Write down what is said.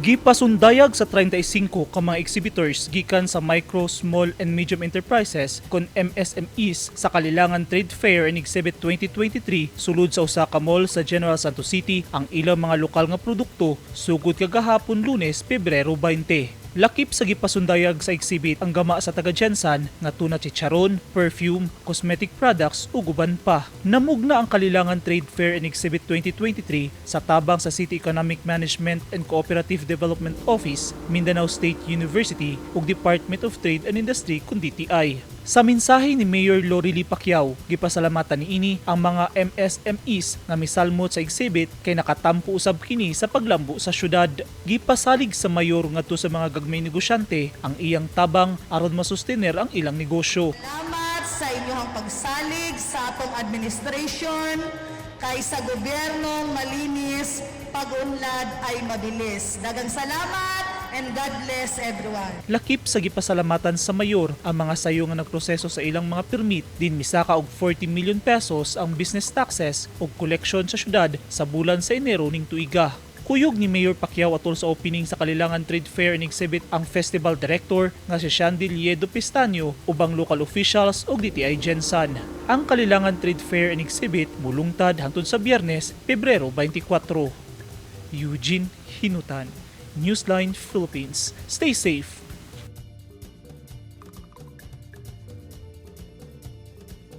Gipasundayag sa 35 ka mga exhibitors gikan sa micro, small and medium enterprises kon MSMEs sa Kalilangan Trade Fair and Exhibit 2023 sulod sa usa ka mall sa General Santos City ang ilang mga lokal nga produkto sugod kagahapon, Lunes, Pebrero 20. Lakip sa gipasundayag sa exhibit ang gama sa taga GenSan nga tuna chicharon, perfume, cosmetic products ug uban pa. Namugna ang Kalilangan Trade Fair and Exhibit 2023 sa tabang sa City Economic Management and Cooperative Development Office, Mindanao State University ug Department of Trade and Industry kun DTI. Sa mensahe ni Mayor Lorely Pacquiao, gipasalamatan niini ang mga MSMEs nga misalmot sa exhibit kay nakatampo usab kini sa paglambo sa syudad. Gipasalig sa mayor ngadto sa mga gagmay negosyante ang iyang tabang aron masustener ang ilang negosyo. Salamat sa inyong pagsalig sa atong administration kay sa gobyernong malinis, pag-unlad ay mabilis. Daghang salamat and God bless everyone. Lakip sa gipasalamatan sa mayor ang mga sayo nga nagproseso sa ilang mga permit din misaka og 40 million pesos ang business taxes ug collection sa syudad sa bulan sa Enero ning tuiga. Kuyog ni Mayor Pacquiao atol sa opening sa Kalilangan Trade Fair and Exhibit ang festival director nga si Shandy Liedo Pestaño ubang local officials ug DTI GenSan. Ang Kalilangan Trade Fair and Exhibit mulungtad hangtod sa Biyernes, Pebrero 24. Eugene Hinutan, Newsline Philippines. Stay safe.